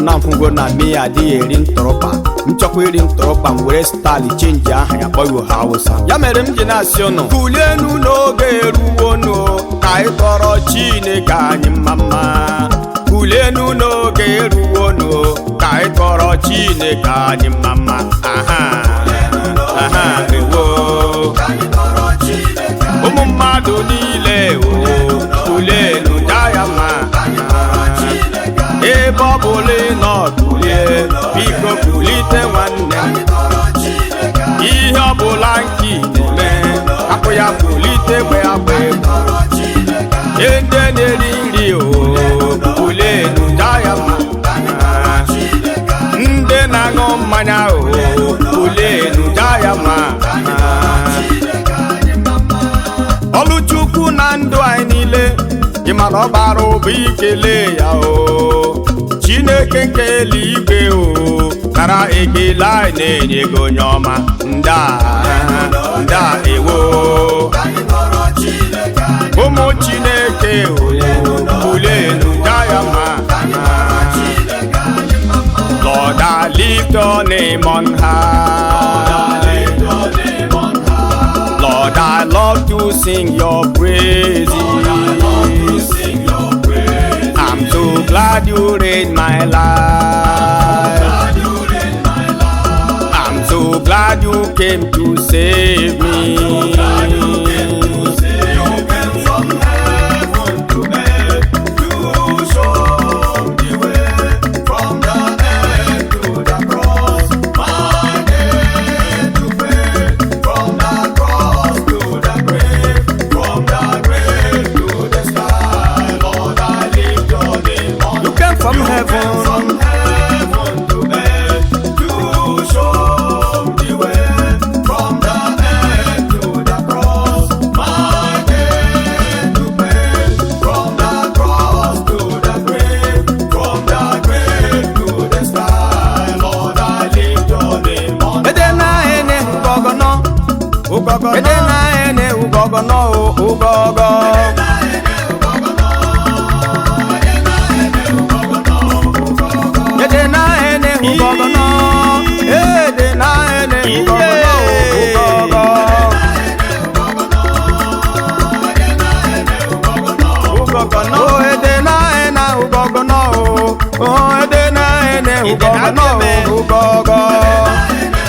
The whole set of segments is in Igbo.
Na mfụgo na mi adịghị eri ntụrụkpa. M chọkwa iri ntụrụkpa, m were style change aha ya kpọọ ha Hausa. Ya mere m ji na-asị ụnụ kulienu n'oge eruwonu ka anyị tọrọ Chineke anyị mma mma. Kulienu n'oge eruwonu ka anyị tọrọ Chineke anyị mma mma. Aha aha, ewo, ụmụ mmadụ niile o, kulienu jaa ya mma. Ebe ọ bụla ị nọ, kulie, biko kulite nwanne m. Ihe ọbụla nke ị na-eme, hapụ ya, kulite gbe agba egwu. Ndị na-eri nri o, kulienu jaa ya mma. Ndị na-aṅụ mmanya o, kulienu jaa ya mma. Ọlụchukwu na ndụ anyị niile, ị ma na ọ bara ụba ikele ya o. Chineke nke eluigwe o, nara ekele anyị na-enye gị, onye ọma. Ndị a ndị a, ewo, ụmụ Chineke o, kulenu jaa ya mma. Lord, I lift your name on high. Lord, I love to sing your praises. I'm so glad you reign my life. I'm so glad you came to save me. You came from heaven to earth to show the way from the earth to the cross. My debt to pay, from the cross to the grave, from the grave to the sky. Lord, I lift your name on You came from You came heaven. From heaven to earth to show the way from the earth to the cross. My debt to pay, from the cross to the grave, from the grave to the sky. Lord, I lift your name on Ede na ene ugogono, ugogono. Ede na ene ugogono, ugogo. Ede na ene ugogono, ede na ene ugogono, ugogo. Ugogono, oh, ede na ene ugogono, oh, ede na ene ugogono, ugogo.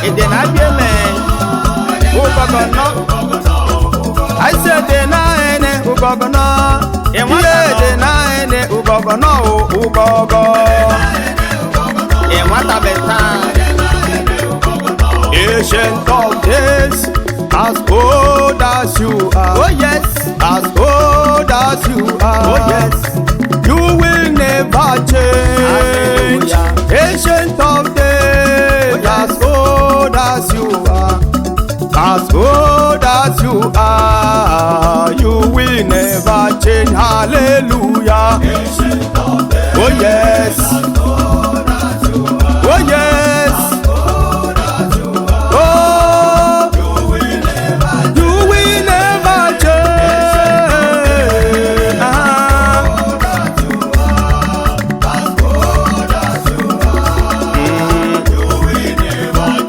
Ede na bieme, ugogono. I said de na ene ugogono, ede na ene ugogono, ugogo. Enwata. Ancient of days, as old as you are. Oh yes, as old as you are. Oh yes, you will never change. Ancient of days, as old as you are. As old as you are, you will never change. Hallelujah. Oh yes. Oh yes. Oh, you will never change. Ah.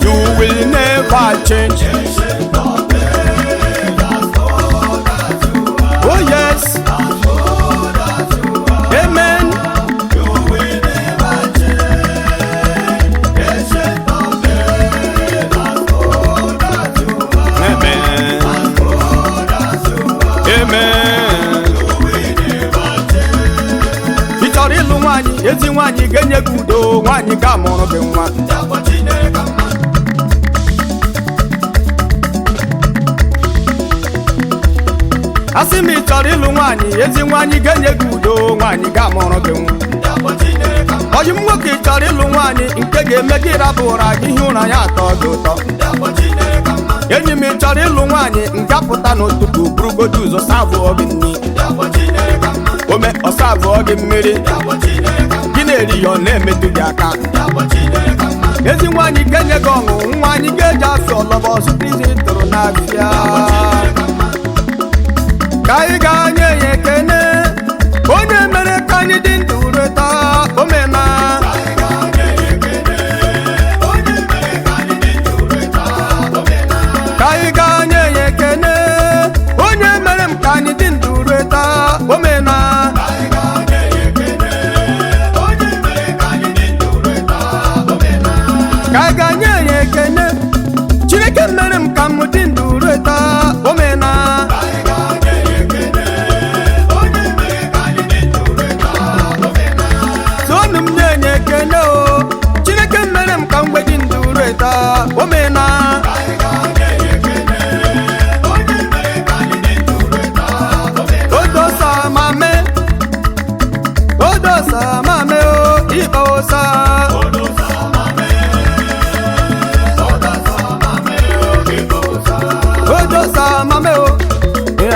You will never change. Oh yes. Amen. You will never change. Ancient of days, as old as you are, Amen. as old as you are, Amen. you will never change. Ị chọrọ ịlụ nwaanyị, ezi nwaanyị ga-enye gị udo, nwaanyị ga-amụrụ gị nwa. Jakwa Chineke mma. Asị m, ị chọrọ ịlụ nwaanyị, ezi nwaanyị ga-enye gị udo, nwaanyị ga-amụrụ gị nwa. Jakwa Chineke mma. Ọyị m nwoke, ị chọrọ ịlụ nwaanyị nke ga-eme gị rapụ ụra gị, ihe ụra ya atọ gị ụtọ. Jakwa Chineke mma. Enyi m, ị chọrọ ịlụ nwaanyị nke apụta n'ụtụtụ, burugodu ụzọ savụọ gị nri. Jakwa Chineke mma. Ome ọsavụọ gị mmiri. Jakwa Chineke mma. Gị na-eri ya, ọ na-emetụ gị aka. Jakwa Chineke mma. Ezi nwaanyị ga-enye gị ọṅụ, nwaanyị ga-eji afịa ọlọbọ zụta izi tụrụ n'afịa. Ka anyị ga-nye ya ekene, onye mere ka anyị dị ndụ ruo taa, omena. Anyị ga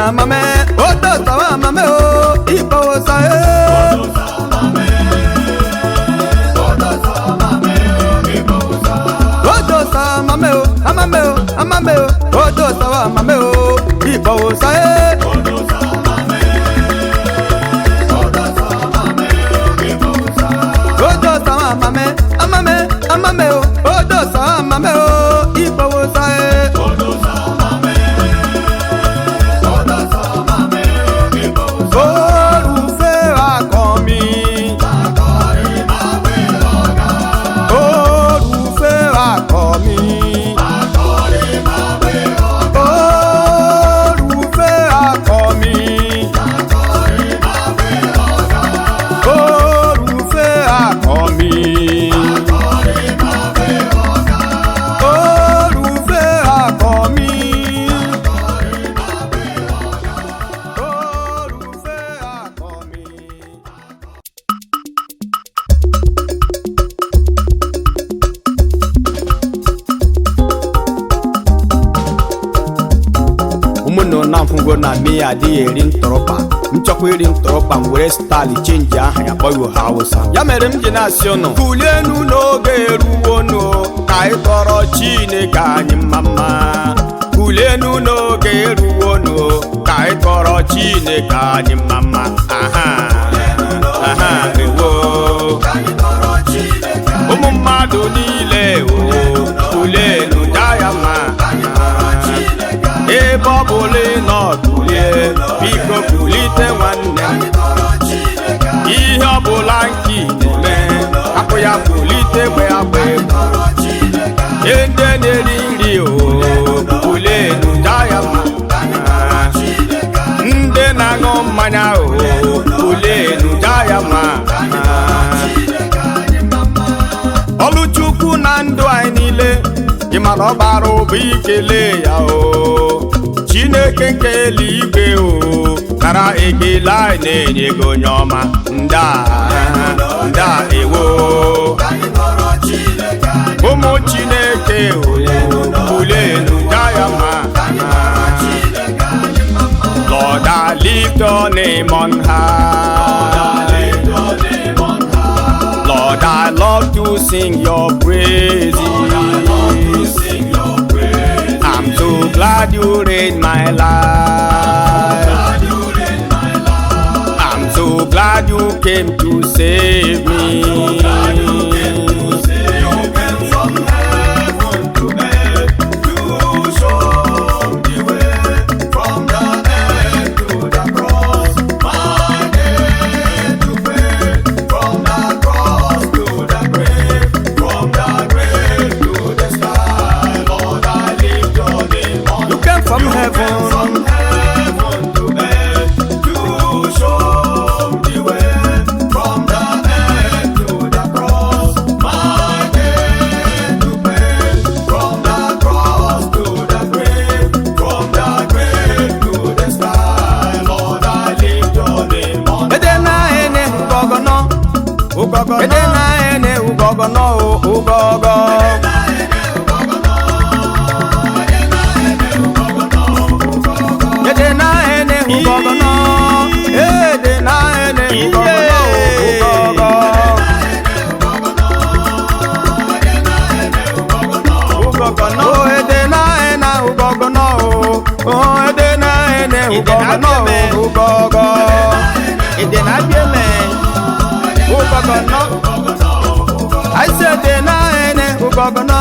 Amame, odo sawa amame o, ibo sa e. Odo sa amame o, amame o, amame o, odo sawa amame o, ibo sa e. Odo sawa amame, amame, amame o, odo sawa amame o, ibo sa e. Olùfẹ́ akọ mi. Olùfẹ́ akọ mi. Olùfẹ́ akọ mi. Olùfẹ́ akọ mi. Olùfẹ́ akọ mi. Olùfẹ́ akọ mi. Ụmụnne na mfụgo na mi adịghị eri ntọrọkpa nchọkwa iri ntọrọkpa m were stali chenji aha ya kpọọ ha awụsa ya mere m ji na-asị ụnụ kulienu n'oge eruwonu ka anyị tọrọ Chineke anyị mma mma kulienu n'oge eruwonu ka anyị tọrọ Chineke anyị mma mma aha aha ewo ụmụ mmadụ niile o kulienu jaa ya mma ebe ọ bụla ị nọ kulie biko kulite nwanne m ihe ọ bụla nke ị na-eme hapụ ya kulite gbe agba egwu ndị na-eri nri o kulienu jaa ya mma ndị na-aṅụ mmanya o kulienu jaa ya mma ọlụchukwu na ndụ anyị niile ị ma na ọ bara ụba ikele ya o Chineke nke eluigwe o nara ekele anyị na-enye gị onye ọma ndị a ndị a ewo ụmụ Chineke o kulenu jaa ya mma. Lord, I lift your name on high. Lord, I love to sing your praises. I'm so glad you reign my life. I'm so glad you came to save me. You came from heaven to earth to show the way from the earth to the cross. My debt to pay from the cross to the grave, from the grave to the sky. Lord, I lift your name on You came from You came heaven. from heaven to earth to show the way from the earth to the cross. My debt to pay from the cross to the grave, from the grave to the sky. Lord, I lift your name on Ede na ene ugogono, ugogono. Ede na ene ugogono, ugogo. Ede na ene ugogono, ede na ene ugogono, ugogo. Ugogono, oh ede na ene ugogono, oh ede na ene ugogono, ugogo. Ede na bieme, ugogono. I said ede na ene ugogono,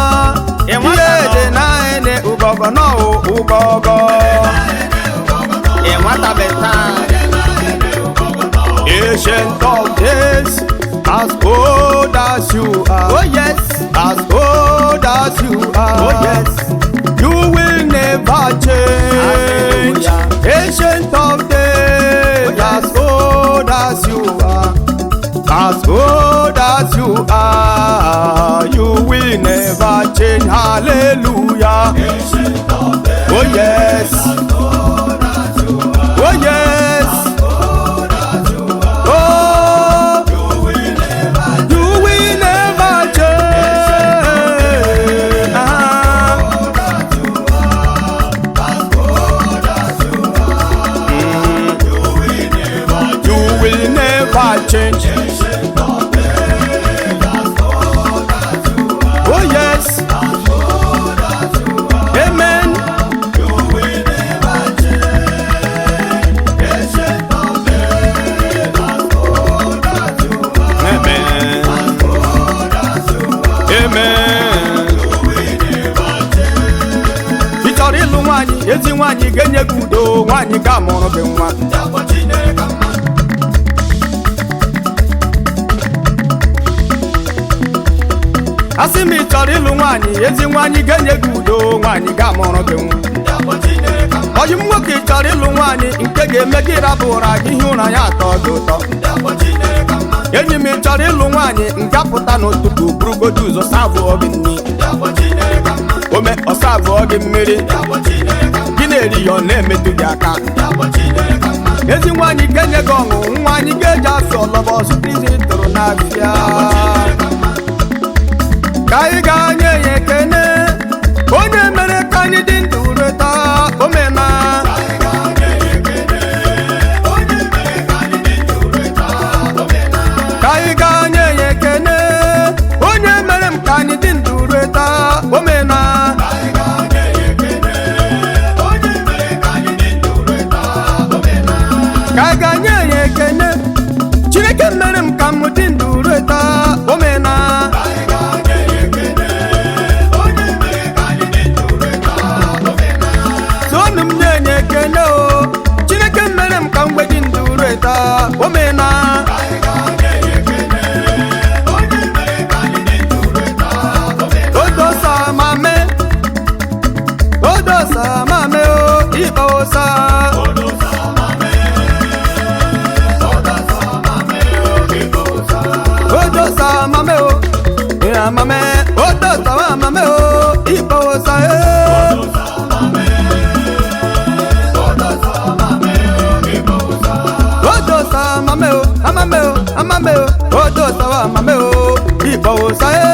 ede na ene ugogono, ugogo. Ancient of days, as old as you are. Oh yes, as old as you are. Oh yes, you will never change. Ancient of days, as old as you are. As old as you are, you will never change. Hallelujah. Oh yes. Oh yes. Oh, you will never change. Ah. nwaanyị, ezi nwaanyị ga-enye gị udo, nwaanyị ga-amụrụ gị nwa. Ndị agwa Chineke mma. Asị m ị chọrọ ịlụ nwaanyị, ezi nwaanyị ga-enye gị udo, nwaanyị ga-amụrụ gị nwa. Ndị agwa Chineke mma. Ọyị m nwoke, ị chọrọ ịlụ nwaanyị nke ga-eme gị rapụ ụra gị, ihe ụra ya atọ gị ụtọ. Ndị agwa Chineke mma. Enyi m, ị chọrọ ịlụ nwaanyị nke apụta n'ụtụtụ, burugodu ụzọ savụọ gị nri. Ndị agwa Chineke mma. Ome ọsavụọ gị mmiri. Ndị agwa Chineke mma. Gị na-eri ya, ọ na-emetụ gị aka. Ndị agwa Chineke mma. Ezi nwaanyị ga-enye gị ọṅụ, nwaanyị ga-eji afịa ọlọba ọzụta izi tụrụ n'afịa. Ka anyị ga-nye ya ekene, onye mere ka anyị dị ndụ ruo taa, omena. Anyị ga-nye ya ekele, onye mere ka anyị dị ndụ ruo taa, omena. Ka anyị ga-nye ya ekene, onye mere m ka anyị dị ndụ ruo taa, omena. Anyị ga-nye ya ekele, onye mere ka anyị dị ndụ ruo taa, omena. Ka anyị ga-nye ya ekene, Chineke mere m ka m dị ndụ ruo taa, omena. Anyị ga-nye ya ekele, onye mere ka anyị dị ndụ ruo taa, omena. Sonu m na-enye ekene o, Chineke mere m ka m gbe dị ndụ ruo taa, omena. Anyị ga-nye ya ekele, onye mere ka anyị dị ndụ ruo taa, omena. Odosa mame, odosa mame o, ịkpa ụsa. Odosa mame, odosa mame, odosa. Odosa mame o, ịra mame, odosa mame o, ịkpa ụsa e. Odosa mame, odosa mame, odosa. Odosa mame o, amame o, amame o, odosa mame o, ịkpa ụsa e.